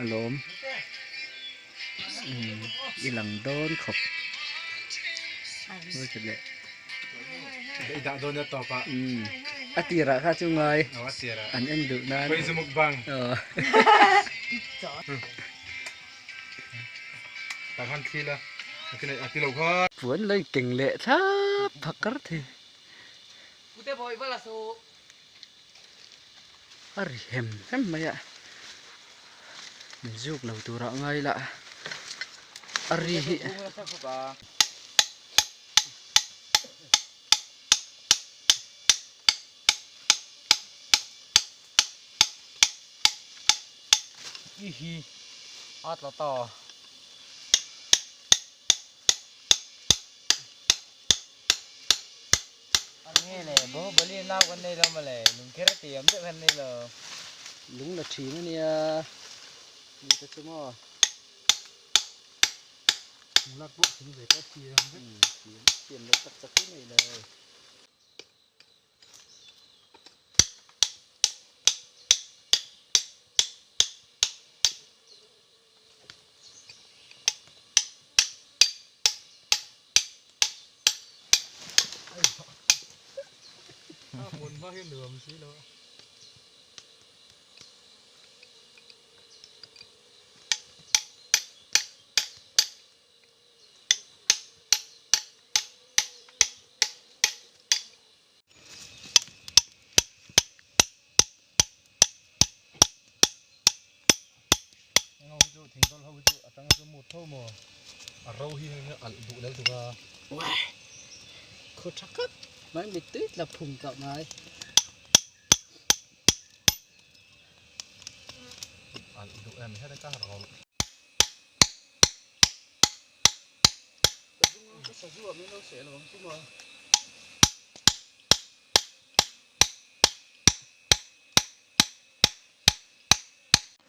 Alawm i lang dawn khawp I dah dawn a tawp ah. A tirah kha chu ngai an en duh nan. Khawi zu mukbang. Tah khan thli la a ti lo kha. Puan lo in keng leh thlap phak kar thei. A ri hem hem mai a, min zuk lo turah ngai la a ri hi. I hi a tla ta. Nge le Bahubali nau kan nei lo mawle lung kher a tiam deuh kan nei lo. Lung la thin a nia ni te chu maw. Lung lak pawh thing ve ta thiam vek. Thiam thiam lo tak tak hi nei lo. Khaw tha khawp mai mittui tla phum tawh mai.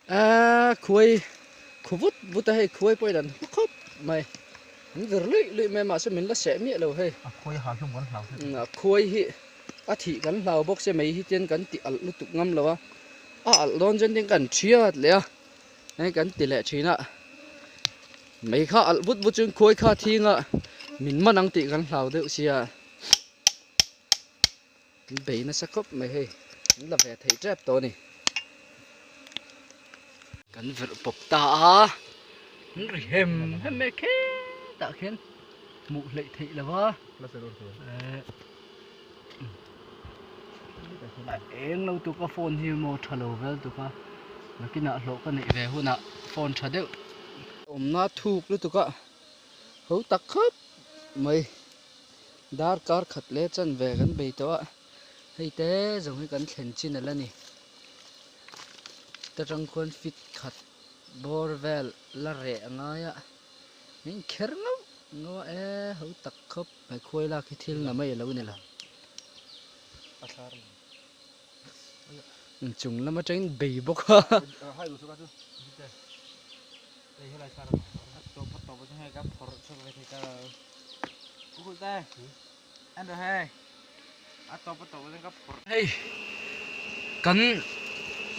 A khuai khu vut vut a hei khuai pawhin an hmu khawp mai an vir luih luih mai a mahse min la seh miah lo hei a khuai ha hlum kan hlau a khuai hi a thih kan hlau bawk se mai hi chuan kan ti alh lutuk ngam lo a a alh dawn chuan tin kan thiat leh a hei kan ti leh thin a mai kha alh vut vut chuan khuai kha thing a min man ang tih kan hlau deuh sia. An bei nasa khawp mai hei an la ve thei tep tawh a ni. Kan verh pawp ta a, an ri hem hem mai khetah khian hmuh hleih theih lo va. A eng lo tuk a phone hi maw tha lo vel tuk a, nakinah hlawh ka neih ve hunah phone tha deuh. Awmna thuk lutuk a ho tak khawp mai. Dar kar khat leh chan ve kan bei tawh a, hei te zawng hi kan thlen chin ala ni. Ta tang khuan fit khat bawr vel la reh a ngai a, min kher ngauh ngauh a e ho tak khawp mai khuai lak hi thil na mai alo ni lo. Chung lam atangin bei bawk a. Hei kan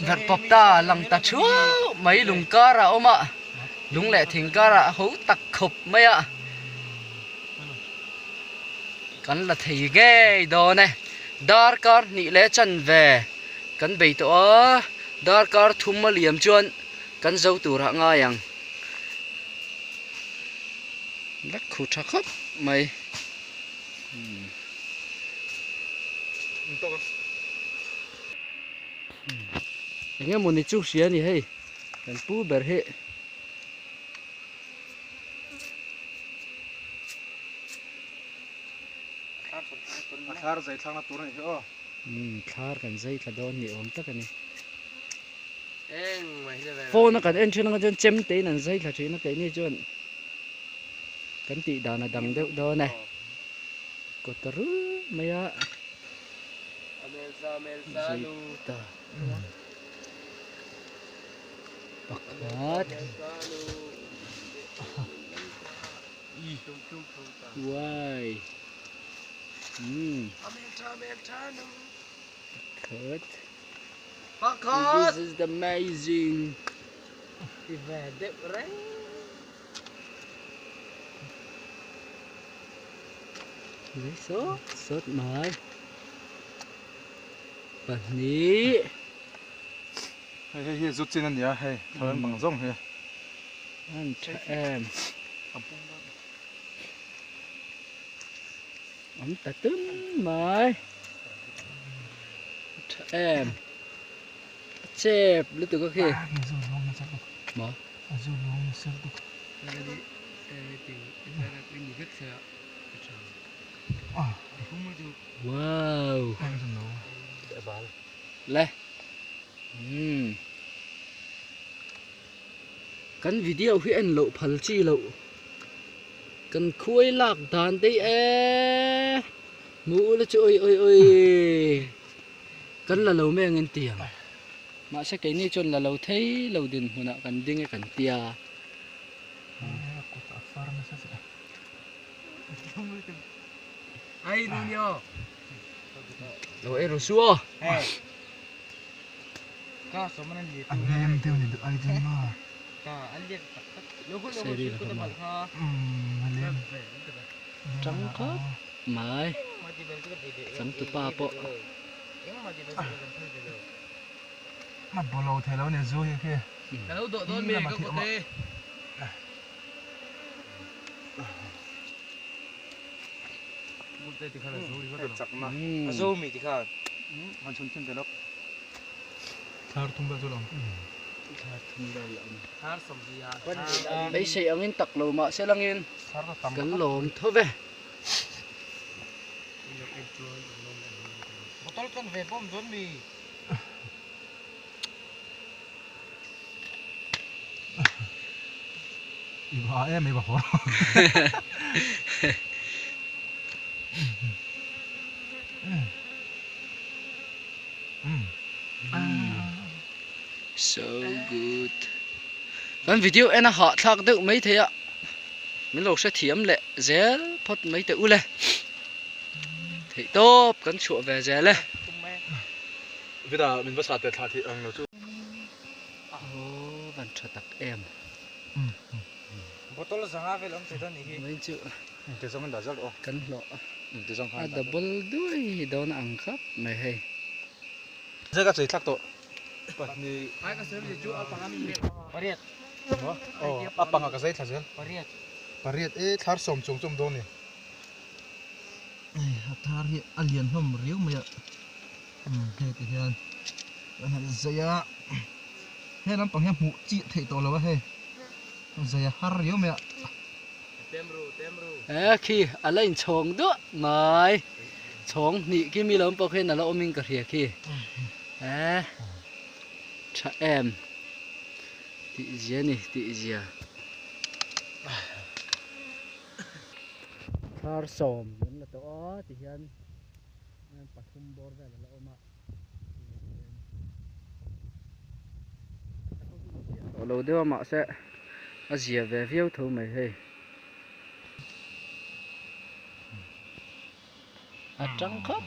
verh pawp ta lang ta thuau mai lung karah a awm a lung leh thing karah ho tak khawp mai a kan la thei ngei dawn e darkar hnih leh chanve kan bei tawh a darkar thum a liam chuan kan zo turah ngai ang. Vek khu tha khawp mai. Eng emaw ni chu hria a ni hei kan pu ber hi. A thlar zai thlakna tur a nih hi aw. Thlar kan zai thla dawn ni awm tak a ni. Phone a kan en thin anga chuan chem te in an zai thla thin a keini chuan kan tih dan a dang deuh dawn e kawt ta rul mai a zai ta pakhat uai pakhat. This is the amazing. Ti ve deuh reng. Zei sawt sawt mai. Pahnih. Hei hei hi zu chin a nia hei thar bang zawng hi. An tha em. Awm ta tum mai. Tha em. A chep lutuk a khi. Maw? Wow. Le. Umm. Kan video hi en loh phal chi loh. Kan khuai lak dan daih e. Hmu ula chu oi oi oi. Kan la lo mai angin ti ang. Mahse keini chuan la lo thei lo dinhmunah kan ding e kan tia. Lo ei ru su aw. Tang khawp mai changtupa pawh. Beisei angin tak lo mah se langin kan lawm tho ve. So good. Kan video en a hahthlak deuh mai thei a, min lo hrethiam leh zel phawt mai teh u le. Theihtawp kan chhuah ve zel e. Vida min va sat ve thla thih ang lo chu. Aw van tha tak em. Bottle zanga vel awm thei dawn nih hi. Vawiin chu Ti zawng in dah zel aw. Kan hlawh. Ti zawng khan. A double duai dawn ang khap mai hei. Zai ka chei thlak tawh. Pahnih. Pariat. Aw a panga ka zai thla zel. Pariat. Pariat e thlar sawm chung chawm dawn ni. A thar hi a lian hlawm riau mai a hei ti hian kan han zai a he lampang hian hmuh chiah theih tawh lo a hei zai a har riau mai a. He khi a la inchhawng duah mai chhawng hnih khi mi lo pawh khian a la awm in ka hria khi he tha em tih zia a ni tih zia. Thar sawm kan la tawh a tihian pathum bawr vel a la awm a tawh lo deuh a mahse a zia ve viau tho mai hei a tang khawp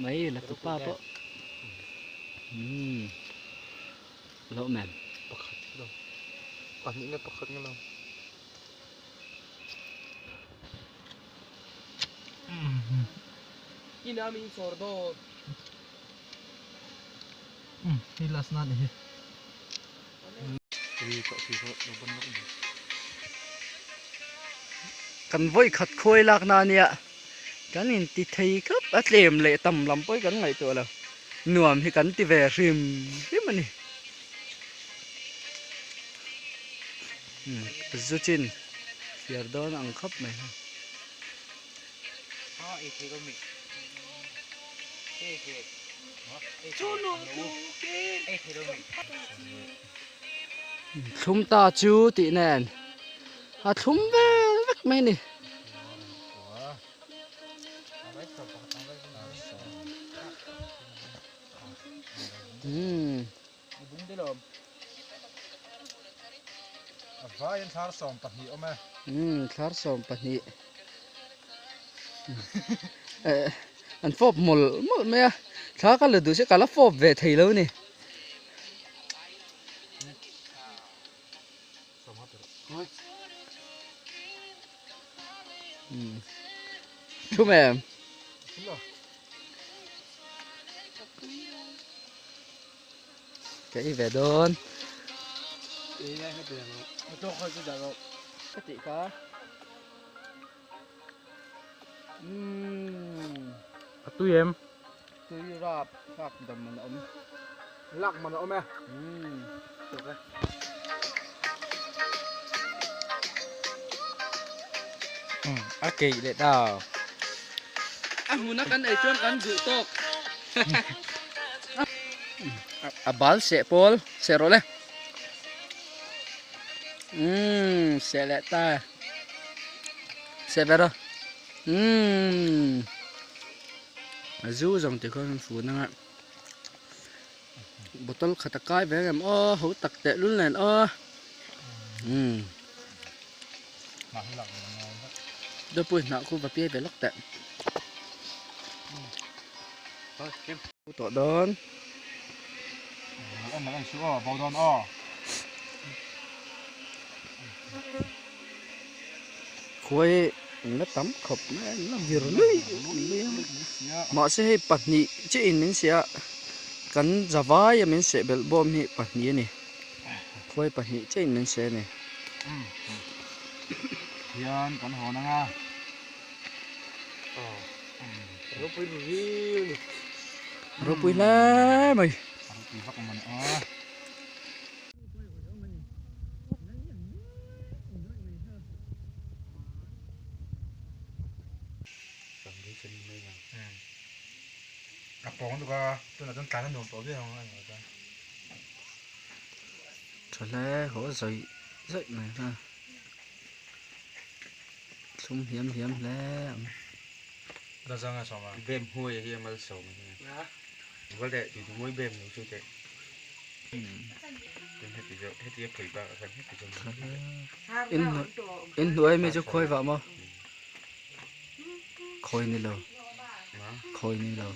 mai la tupa pawh umm loh men pakhat lo pahnih nge pakhat nge lo. Hei last na ni hi. Kan vawi khat khawi lak na nia kan in ti thei khawp a tlem leh tam lam pawh hi kan ngaihtuah lo nuam hi kan ti ve hrim hrim a ni. Zu chin fiar dawn ang khawp mai ha. Thlum ta chu tih nen a thlum vel vek mai a ni. Umm. A vaiin thlar 12 awm e. Umm thlar 12. Eh an fawp mawlh mawlh mai a thla ka la duh se ka la fawp ve thei lo a ni. Thu mem. Ka ei ve dawn. Ka tih kha. Umm. A tui em? Tui rap lak dam man a awm. Lak man a awm e. Umm. Tawk e. A keih leh ta. A hmuna kan ei chuan kan duh tawk. A bal seh pawl seh rawh le. Umm seh leh ta. Seh ve rawh. Umm a zu zawng tih khawn an fun anga bottle khat a kai ve em aw ho tak teh lul nen aw umm dawpui hnah khu va piai ve lawk teh tawh dawn. Khuai an la tam khawp mai a, an la vir lui lui a mahse hei pahnih chiah in min seh a kan za vai a min seh belh bawm hi pahnih a ni khuai pahnih chiah in min seh a ni. Hian kan hawn ang a. Ropui viau ni. Ropui hle mai. Ropui vak awm a ni a. A pawng tuk a tunah chuan tlan a nuam tawh viau ang a engah chuan. Tha hle haw zawih zawih mai kha thlum hiam hiam hle ang. La zanga sawm a. Bem hmuai hi a malsawm a nia. Val teh tui tu mawi bem lo chu teh. Heti zawh heti a phui bakah khan heti zawh In in hnuai mi chu khawi vah maw? Khawi ni lo. Khawi ni lo.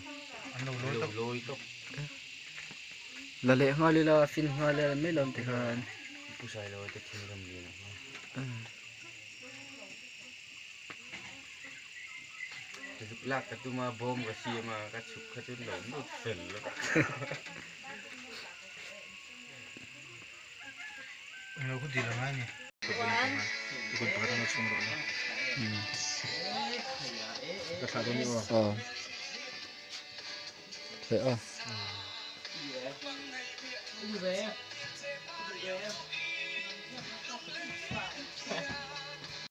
An lo lawi tawp. Lawi tawp. La leh nghal ila fin nghal ila mai lo tikhan. Pu Sailo te thinrim lian ang a. Zuk lak ka tum a bawm ka siam a ka chhuk kha chu lo lut fel lo. Englo khu dil a ngai ni. Ikut pakhat anga chhung rawh la. Ka thlah dawn ni aw. Aw. Theih a.